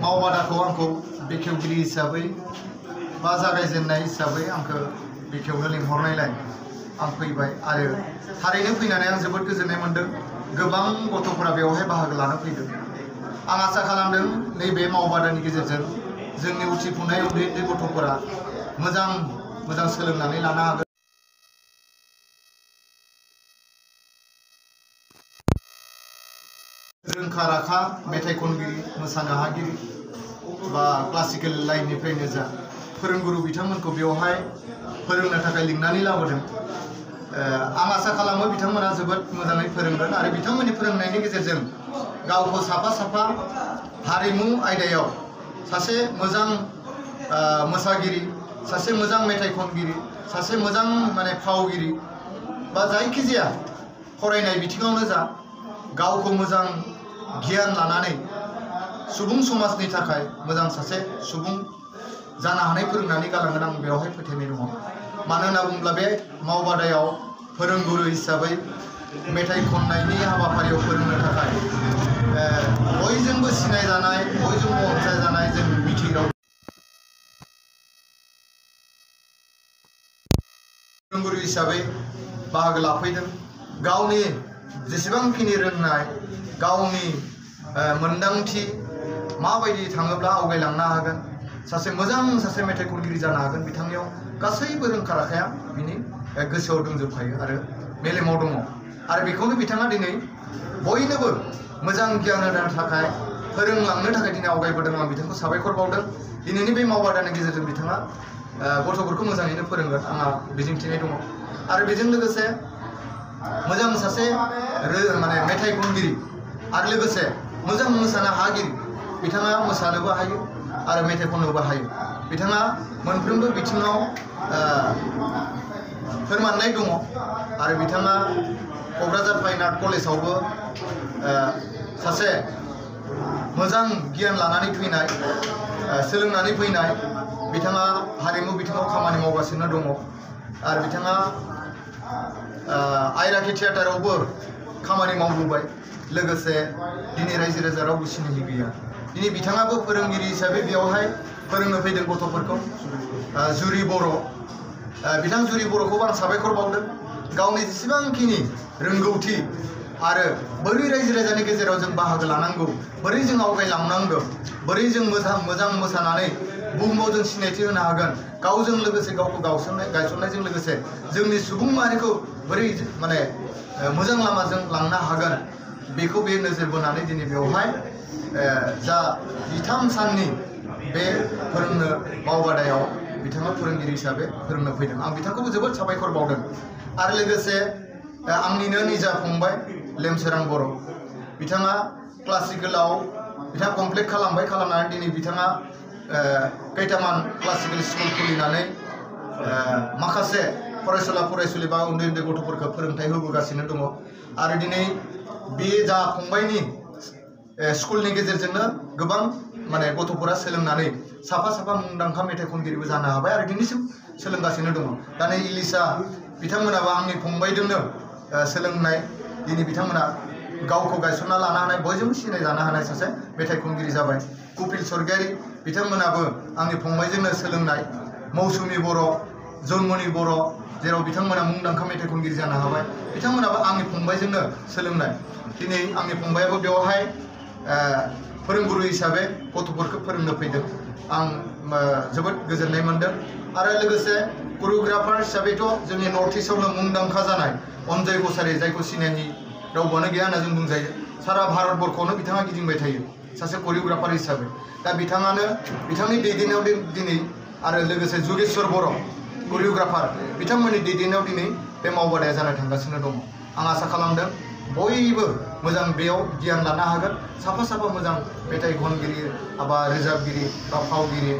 मावबादाखौ आंखौ बेखेवगिरि हिसाबै बा जागायजेननाय हिसाबै आंखौ बेखेवनो लिंहरनायलाय आं फैबाय आरो थारैनो फैनानै आं जोबोद गोजोननाय मोन्दों। गोबां गथ'फोरा बेवहाय बाहागो लानो फैदों। आं आसा खालामदों नैबे मावबादानि गेजेरजों जोंनि उथिफुनाय उन्दै उन्दै गथ'फोरा मोजां सोलोंनानै लानो हागोन। रोंखा राखा मेथाइ खनगिरि मोसानो हागिरि बा क्लासिकेल लाइननिफ्रायनो जा फोरोंगुरु बिथांमोनखौ बेवहाय फोरोंनो थाखाय लिंनानै लाबोदों। आं आसा खालामो बिथांमोना जोबोद मोजाङै फोरोंगोन आरो बिथांमोननि फोरोंनायनि गेजेरजों गावखौ साफा हारिमु आयदायाव सासे मोजां मोसागिरि, सासे मोजां मेथाइ खनगिरि, सासे मोजां फावगिरि बा जायखिजाया फरायनाय बिथिङावनो जा गावखौ मोजां गियान लानानै सुबुं समाजनि थाखाय मोजां सासे सुबुं जानो हानाय फोरोंनानै गालांगोन आं बेवहाय फोथायनाय दङ। मानो होनना बुङोब्ला बे मावबादायाव फोरोंगुरु हिसाबै मेथाइ खननायनि हाबाफारियाव फोरोंनो थाखाय बयजोंबो सिनायजानाय, बयजोंबो अनसायजानाय जों मिथिं राव फोरोंगुरु हिसाबै बाहागो लाफैदों। गावनि जेसेबांखिनि रोंनाय, गावनि मोन्दांथि माबायदि थाङोब्ला आवगायलांनो हागोन, सासे मेथाइ खनगिरि जानो हागोन, बिथांनियाव गासैबो रोंखा राखाया बिनि गोसोआव दंजोबखायो आरो मेलेमाव दङ। आरो बेखौनो बिथाङा दिनै बयनोबो मोजां गियान होनो थाखाय फोरोंलांनो थाखाय दिनै आवगायबोदों। आं बिथांखौ साबायखर बावदों। दिनैनि बे मावबादानि गेजेरजों बिथाङा गथ'फोरखौ मोजाङैनो फोरोंगोन आंहा मिजिंथिनाय दङ। आरो बेजों लोगोसे मोजां सासे मेथाइ खनगिरि आरो लोगोसे मोजां मोसानो हागिरि, बिथाङा मोसानोबो हायो आरो मेथाइ खननोबो हायो। बिथाङा मोनफ्रोमबो बिथिङाव फोरमाननाय दङ आरो बिथाङा क'क्राझार फाइन आर्ट कलेजावबो सासे मोजां गियान लानानै फैनाय, सोलोंनानै फैनाय, बिथाङा हारिमु बिथिङाव खामानि मावगासिनो दङ आरो बिथाङा आयराखि थियेटारावबो खामानि मावबोबाय। लोगोसे दिनै रायजो राजा रावबो सिनायि गैया। दिनै बिथाङाबो फोरोंगिरि हिसाबै बेवहाय फोरोंनो फैदों गथ'फोरखौ। जुरि बर', बिथां जुरि बर'खौबो आं साबायखर बावदों। गावनि जेसेबांखिनि रोंगौथि आरो बोरै रायजो राजानि गेजेराव जों बाहागो लानांगौ, बोरै जों आवगायलांनांगौ, बोरै जों मोजां मोसानानै बुहुमाव जों सिनायथि होनो हागोन, गावजों लोगोसे गावखौ गायसननायजों लोगोसे जोंनि सुबुं माहारिखौ बोरै मोजां लामाजों लांनो हागोन, बेखौ बे नोजोर बोनानै दिनै बेवहाय जा 3 साननि बे फोरोंनो मावबादायाव बिथाङा फोरोंगिरि हिसाबै फोरोंनो फैदों। आं बिथांखौबो जोबोद साबायखर बावदों। आरो लोगोसे आंनिनो निजा फंबाय लेमसोरां बर', बिथाङा क्लासिकेलाव बिथाङा कमप्लिट खालामबाय। खालामनानै दिनै बिथाङा खैथामान क्लासिकेल स्कुल खुलिनानै माखासे फरायसुला बा उन्दै गथ'फोरखौ फोरोंथाइ होबोगासिनो दङ। आरो दिनै बे जा फंबायनि स्कुलनि गेजेरजोंनो गोबां गथ'फोरा सोलोंनानै साफा मुंदांखा मेथाइ खनगिरिबो जानो हाबाय आरो दिनैसिम सोलोंगासिनो दङ। दा नै इलिसा बिथांमोनाबो आंनि फंबायजोंनो सोलोंनाय। दिनै बिथांमोना गावखौ गायसनना लानो हानाय, बयजोंबो सिनायजानो हानाय सासे मेथाइ खनगिरि जाबाय। कपिल स्वर्गियारी बिथांमोनाबो आंनि फंबायजोंनो सोलोंनाय। मौसुमि बर', जन्मनि बर', जेराव बिथांमोना मुंदांखा मेथाइ खनगिरि जानो हाबाय, बिथांमोनाबो आंनि फंबायजोंनो सोलोंनाय। दिनै आंनि फंबायाबो बेवहाय फोरोंगुरु हिसाबै गथ'फोरखौ फोरोंनो फैदों। आं जोबोद गोजोननाय मोन्दों। आरो लोगोसे करिय'ग्राफार हिसाबैथ' जोंनि नर्थ इस्टआवनो मुंदांखा जानाय अनजय कसारी, जायखौ सिनायि रावबोआनो गैया होनना जों बुंजायो। सारा भारतबर्षआवनो बिथाङा गिदिंबाय थायो सासे करिय'ग्राफार हिसाबै। दा बिथांनि दैदेननायाव दिनै आरो लोगोसे जुगेश्वर बर' करिय'ग्राफार, बिथांमोननि दैदेननायाव दिनै बे मावबादाया जानो थांगासिनो दङ। आं आसा खालामदों बयबो मोजां बेयाव गियान लानो हागोन। साफा मोजां मेथाइ खनगिरि बा रोजाबगिरि बा फावगिरि